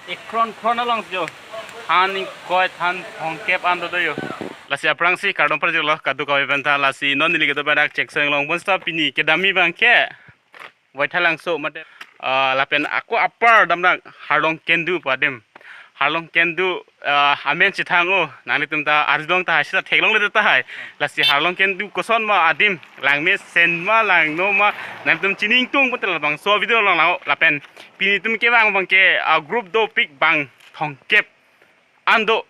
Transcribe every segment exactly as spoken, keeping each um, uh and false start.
Ekron kron along jo. Than ingkoi than thomkep an do do jo. Lasi aphrangsi kardom parjilo kadokave pen ta, lasi non neli kedo pen dak Chekson Inglongpon seta pini kedamji abangke Baithalangso mate, ah, lapen ako apar damdak Harlong Kendu pu adim. Harlong Kendu, ah, amen chethang o, nanglitum ta arjulong tahai seta theklongle tahai. Lasi Harlong Kendu koson ma adim, langmesen ma langno ma, nanglitum chini ingtung pute labangso video along lang-o. Lapen pini netum kevang abangke, ah, group dopik bang thomkep an do.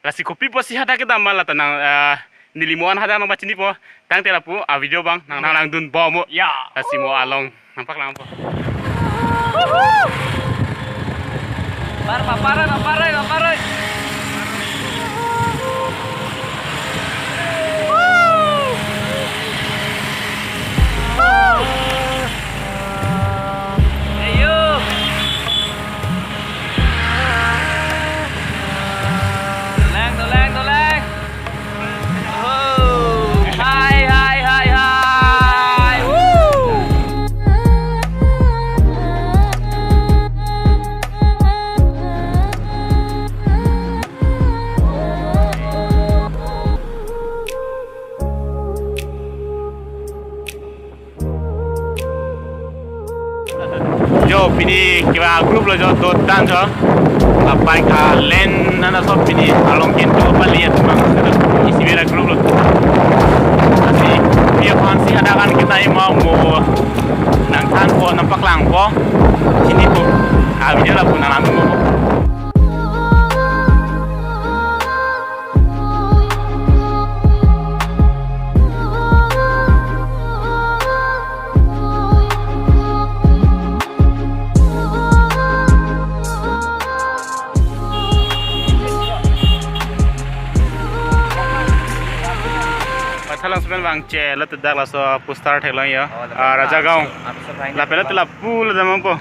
Lasi kopi pusi hadak kedam ma lata nang, ah, neli mo-an hadak nangpachinipo. Tangte lapu avideo abang nang nang langdunbom o. Ya. Lasi mo along nangpaklangpo. Par, par, par, par, par. Ayo. Toleng, toleng, toleng. Oh, hai, hai, hai, hai. Woo. Jo, pini kevang group lo jo, dotang jo. Lapen ke len nana so pini Harlong Kendu pali ya tumang. Isi bera group lo. Lasi, dia fansi ada kan kita yang mau mo nangthanpo, nangpaklangpo. Chinipo. Ah, video lapu nang langdunpo. Baithalangso pen vangche lo, ladak laso poster theklong jo. Oh, ah, Raja Gaon. Lapen ladak lapu lo dampo.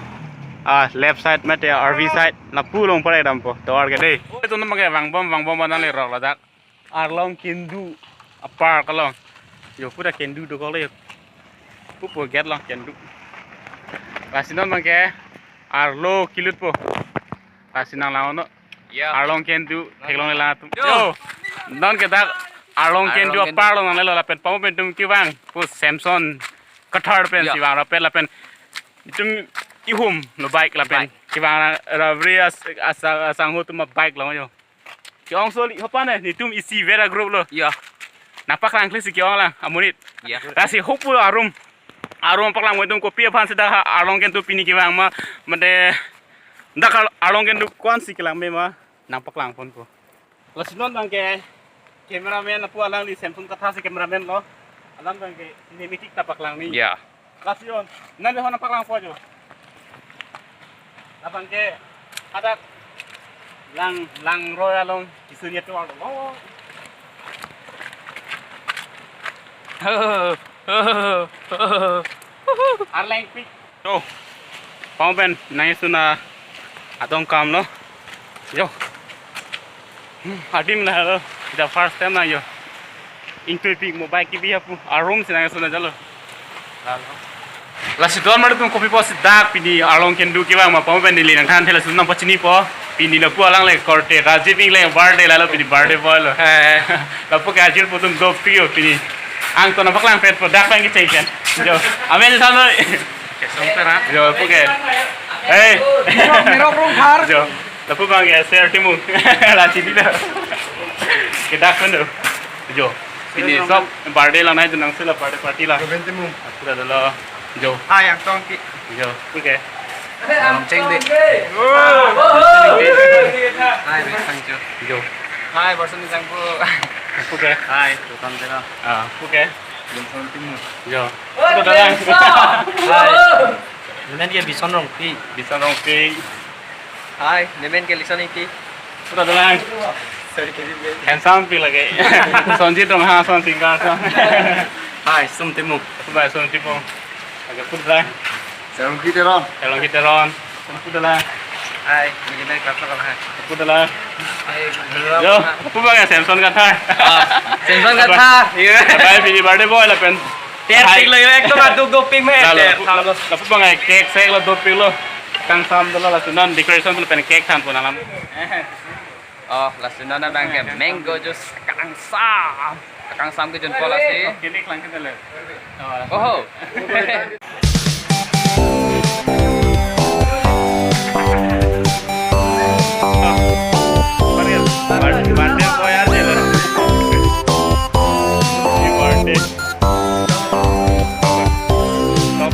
Ah, left side mate R V side. Lapu along pare dampo, tovar ke dei. Itum abangke vangbom, vangbom nanglerok ladak. Harlong Kendu apar along. Jo, pura Kendu dokok le jo. Pupo gate along Kendu. Lasi non abangke arlo kelutpo. Lasi nang lang-o no. Ya. Harlong Kendu, theklongle lang atum. Yo. Jo. Non ke dak Harlong Kendu Harlong Kendu. Apar along nanglelo lapen pamo pen netum kevang. Pu Samson Kathar pen, ya, si vang lapen lapen netum ihum lo bike lapen. Bike. Kevang Ravri as, as, asangho atum bike lo jo. Ke-ong soli hopan ne, netum isi bera group lo. Ya. Nangpaklang kle si ke-ong lang, amonit. Ya. Lasi hopu arum. Arum paklang mo netum kopi aphan seta ha Harlong Kendu pini kevang ma, mate dak Har-, Harlong Kendu ko-ansi kelang me ma, nangpaklangponpo. Lasi non abangke cameraman apu alangli Samson Kathar si cameraman lo. Alam abangke cinematic ta paklang ni. Ya. Lasi non, nang behon paklangpo jo. Labangke hadak lang, langroi along kisun ya tuang lo. Arleng pik. To, pamo pen nangsun atong kam lo. Jo. Hmm, adim la lo. The first time na jo. Ingtui pik mo bike kebi apu. Arum si nangsun jalo. Lasi don mar netum kopi pusi dak pini Harlong Kendu kevang ma pamo pen neli nangthan thela sun nangpachinipo. Pini lapu alang le korte Rajiv Ingleng birthday lalo, pini birthday boy lo. Eh. Lapu ke ajir putum dopik jo pini. Angton nangpaklangpetpo, dak pen kecheng pen. Jo. Amen san noi. Kesong pera. Jo, puke. Hey. Mirok, mirok rong phar. Jo. Lapu abangke Ser Timung. Lasi di lo. Ke dak pen do. Jo. Pini sob birthday lang nai, nangsi la birthday party la. Ruben Timung. Aku dah dulu. Jo. Hai, Angtong Ki. Jo. Puke. Ang Cheng Dei. Hai, Bek Sangcho. Jo. Hai, Borson Jangpu. Puke. Hai, Tutan Tera. Ah, puke. Johnson Timung. Jo. Puke dalang. Hai. Nemen ke Bison Rongpi. Bison Rongpi. Hai, nemen ke Lison Ingti. Puta dalang. Sorry, ke di. Handsome pi lagi. Sonjit dong ha, son singer son. Hai, Sum Timung. Puta Sum Timung. Lagi puta dalang. Serong Kiteron. Serong Kiteron. Puta dalang. Hai, begini kelas apa, hai? Puta dalang. Hai, dulu. Jo, apa bang ya Samson Kathar? Ah, Samson Kathar. Iya. Bye, pini birthday boy lapen. Ter tik lo, ek to duk dopik me. Lalu, ter, lalu, lalu, lapu bang ya cake sek lo dopik lo. Kangsam dolo, lasi non decoration pen cake thanpon alam. Oh, lasi non abang ke mango juice kangsam. Kangsam kejun po lasi. Kini kelang kita le. Oh. Oho. Birthday boy aje lo. Happy birthday. Top.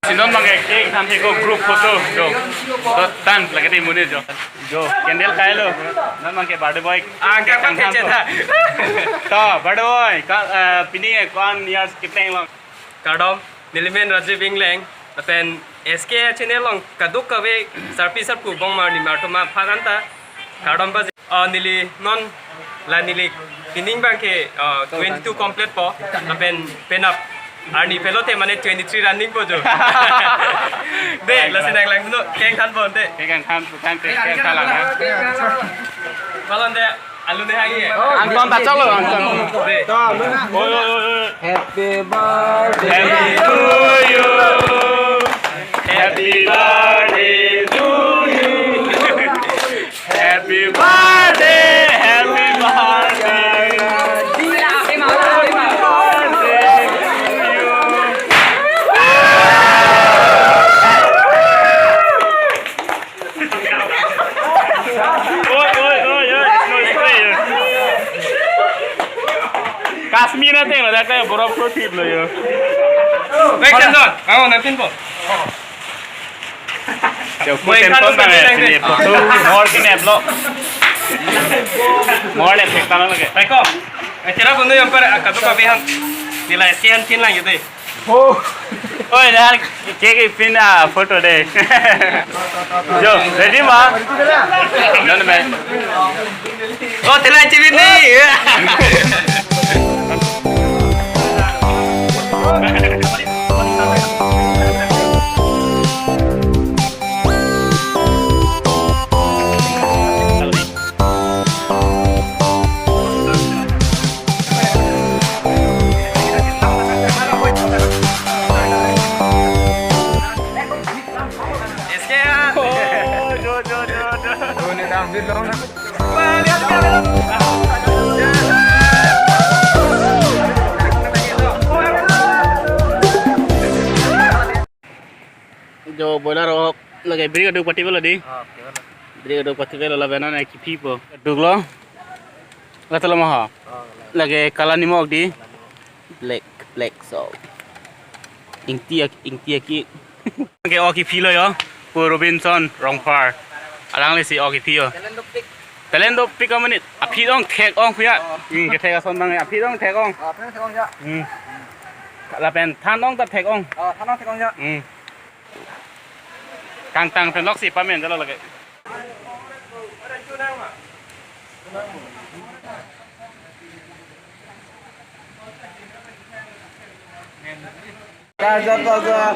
Si non abang ke cake than thek ko, group photo jo. To tan lake di muni jo. Jo, candle kai lo. Non abang ke birthday boy. Ah, cake than thek ko. To, birthday boy, ka, eh, pini ke ko-an years kepeng lo? Kardom, neli men Rajiv Ingleng, lapen S K channel along kadokave sarpi sarpo bongmar nimar atum aphan ta kardom pajir. Ah, neli non la neli pining abang ke, ah, twenty-two complete po, lapen penap arni pulote mane twenty-three running po jo. De, lasi nanglang dulu, cake thanpon te. Cake than, than, cake than lang, ha. Malom de, alu de hagi. Angton ta chalo, angton. De. Oi, oi, oi, oi. Happy birthday to you. Happy birthday to you. Happy birthday, happy birthday. Oi, oi, oi, oi, no spray. Kasmi na teng, ada kayak borok pro tip lo yo. Baik, Samson. Kamu nantin po. Yo, mo ingkhan tension lo, na, tension, sini tension. Photo, mor kinep lo. Mor le phek tang lagi. Baik ko. Eh, tira kono yang per, ah, katu kapi han. Nila S K han pin lang gitu. Oh. Oi, dah, cake pin, ah, photo de. Jo, ready ma? Done, man. Oh, tela chibit ni. S K ya. Oh, jo, jo, jo, jo. Jo, boiler ok lagi, biri kaduk pati bala di. Oh, oke, bala. Biri kaduk pati bala, labenan aki pi po. Kaduk lo. Lata lo maha. Oh, lagi. Lagi kala nimok di. Black, black so. Ingti ak-, ingti aki. Ke oki philo yo. Pu Robinson Rongphar. Alanglisi oki phi yo. Talent dopik. Talent dopik amonit. Aphi dong thek ong kuya. Oh. Hmm, kethek ason bang aphi dong thek ong. Oh, aphi dong thek ong ya. Hmm. Lapen than ong ta thek ong. Oh, than ong thek ong ya. Hmm. Kangtang pen loksi pamen jalo lagi. Taja, taja.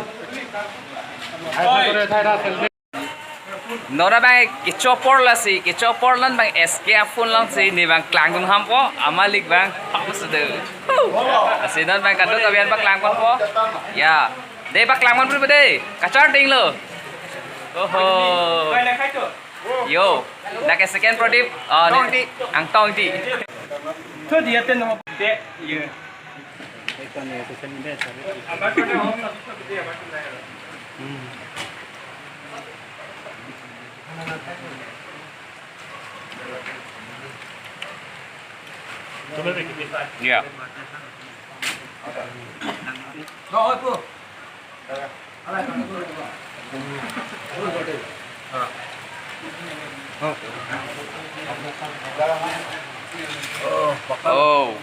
Non abang kecho apor lasi, kecho apor non abang S K aphone alongsi ne abang klangdun ham po, amalik abang pam sudu. Lasi non abang kadokave an paklang ponpo. Ya. De paklang pon puri de. Kachar ding lo. Oho. Yo. Lake second Pradip. Oh, Angtong di. Angtong di. Thodi aten ho. De. Ye. Ya. Oh.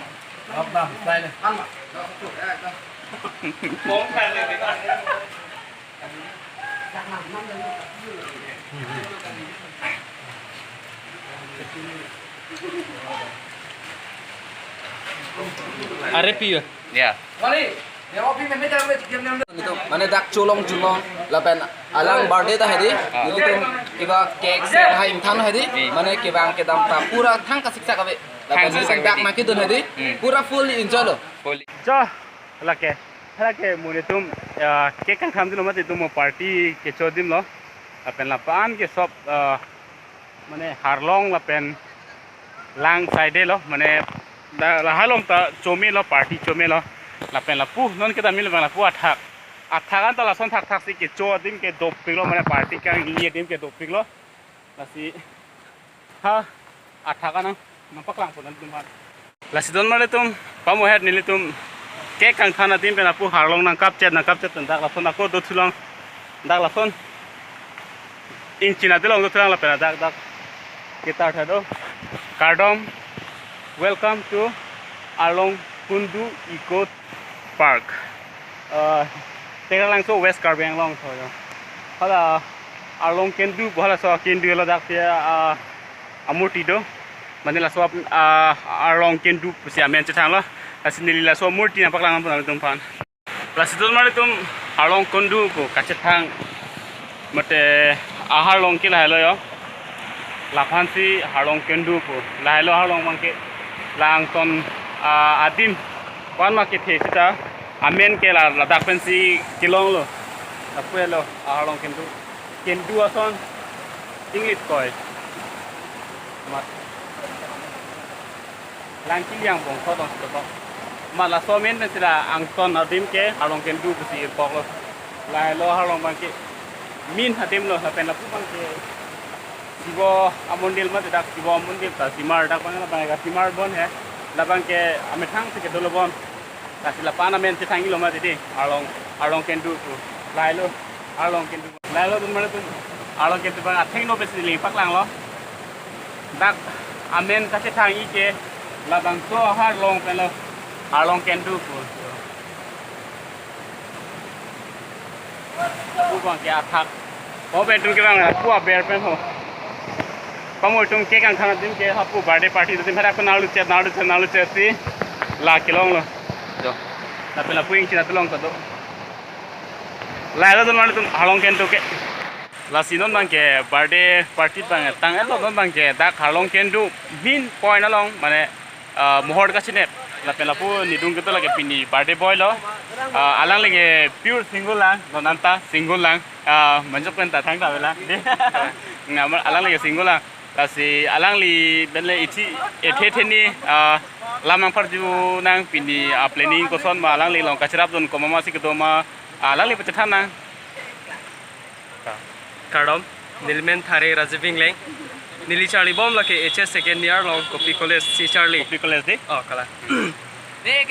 Are pi ya? Ya. Mane dak cholong cholong lapen alang birthday ta hedi, ah, nelitum kiba cake se hai ingthan hedi, hmm, mane kevang kedam ta pura thang kasiksak ave. Lapen thang kasiksak dak ave. Naki dun hedi, hmm, pura fully enjoy lo. Fully. Cho, lake, lake mo netum, ah, cake kangtham dilo mati tum mo party kecho adim lo. Lapen lapu-an ke sob, eh, mane harlong lapen lang side lo, mane da, lahai along ta chomelo, party chomelo. Lapen lapu non kedam mil bang lapu athak. Athak an ta lason thakthak si kecho adim ke dopiklo, mane party kang-i adim ke dopiklo. Lasi ha athak an nangpaklangpo nanglitum aphan. Lasi don marlitum, pamohet nelitum cake kangthan adim pen lapu harlong nangkapchet, nangkapchet pen dak lason ako dothulang, dak lason ingchin adolong dothulang lapen dak dak ketar tha do. Kardom, welcome to Arlong Kundu Eco Park. Uh, Tekralangso, West Karbi Anglong tho yo. Hala Arlong Kendu, hala so Kendu lo dak tia, uh, amurti do. Mane laso, ah, Arlong Kendu pusi amen chethanglo. Lasi neli laso murti nangpaklang pon nanglitum aphan. Lasi don marlitum Arlong Kendu pu kachethang mate aharlong ke lahai lo yo. Laphan si Arlong Kendu pu. Lahai lo aharlong abang ke, la angton, ah, adim. Wan ma kethe sita amen ke la, ladak pensi kelonglo. Lapu helo aharlong Kendu. Kendu ason English koi. Mat. Lang kiliang bongso tong si tokok. Mat laso amen pen si la angton adim ke Arlong Kendu pusi irpoklo. Lahai lo aharlong abang ke main adim lo, lapen lapu abang ke Shiva amondir mate dak Shiva amondir ta simar dak abang, labang ke simar bon he. Labang ke amethang si kedolo bon. Lasi lapu-an amen chethangji lo mati di, Arlong, Arlong Kendu pu. Lahai lo Arlong Kendu. Lahai lo don marlitum, Arlong Kendu abang athengno pensi neli paklanglo. Dak amen kachethangji ke labangso aharlong pen lo, Arlong Kendu pu. Lapu abang ke athak. Ho pen atum ke bang, lapu aber pen ho. Pamo atum cake kangthan adim ke, hapu birthday party adim hadak pen nalu chet, nalu chet, nalu chet si la kelonglo. Jo. Lapen lapu ingchin adolong ta do. Lahai lo don marlitum Arlong Kendu ke. Lasi non abang ke birthday party abang tang-etlo, non abang ke dak Arlong Kendu main point along, mane, ah, mohor kachinep. Lapen lapu nidung kedo lake pini birthday boy lo. Ah, alangli ke pure single lang, non anta single lang. Ah, manjok pen ta thangta avelang. Ngamar alangli ke single lang. Lasi alangli pen le ithi, ethe theni, ah, lam nangparju nang pini, ah, planning koson ma alangli along kacherapdun komat ma si kedo ma, ah, alangli pachethan nang. Kardom, neli men Thare Rajiv Ingleng. Neli charlibom lake H S second year along Kopi College si charli. Kopi College di? Oh, kalang.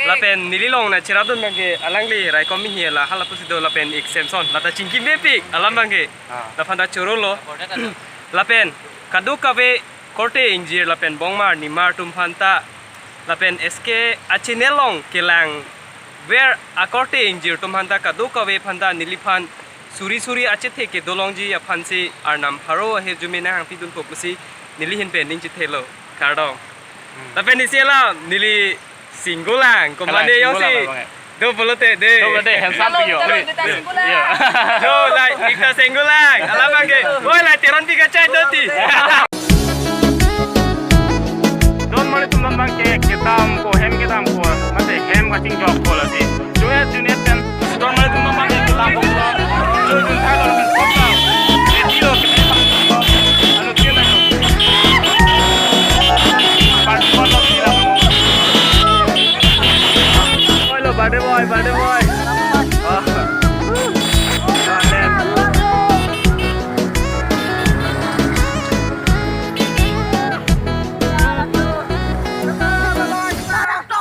Lapen neli along nangcherapdun abang ke alangli raikom mihi la hala pusi do lapen ik Samson. Lata chingki mepik alam abang ke. Ah. Laphan ta chorolo. Lapen kadokave korte ingjir lapen bongmar nimar atum aphanta lapen S K a-channel along kelangver akorte ingjir atum aphanta kadokave aphanta neliphan suri suri achethe kedolongji aphansi Arnam haro ahirjume nanghangpidunpo pusi neli ahin pen ning chethelo. Kardom. Hmm. Lapen isi alam neli single lang, ya, komane single jongsi lang abang, eh. Do pulote de. Do pulote handsome. Halo, yo, pi yo, kita single lang. Yo. Yo, like, kita single lang. Alam abang ke. Oi, like, Teron pi kachai do ti. Don marlitum, don abang ke kedampo, hem kedampo, mate hem kachingjokpo lasi. Joya Junet pen. Don marlitum, don abang ke kedampo. Jun Thai lo.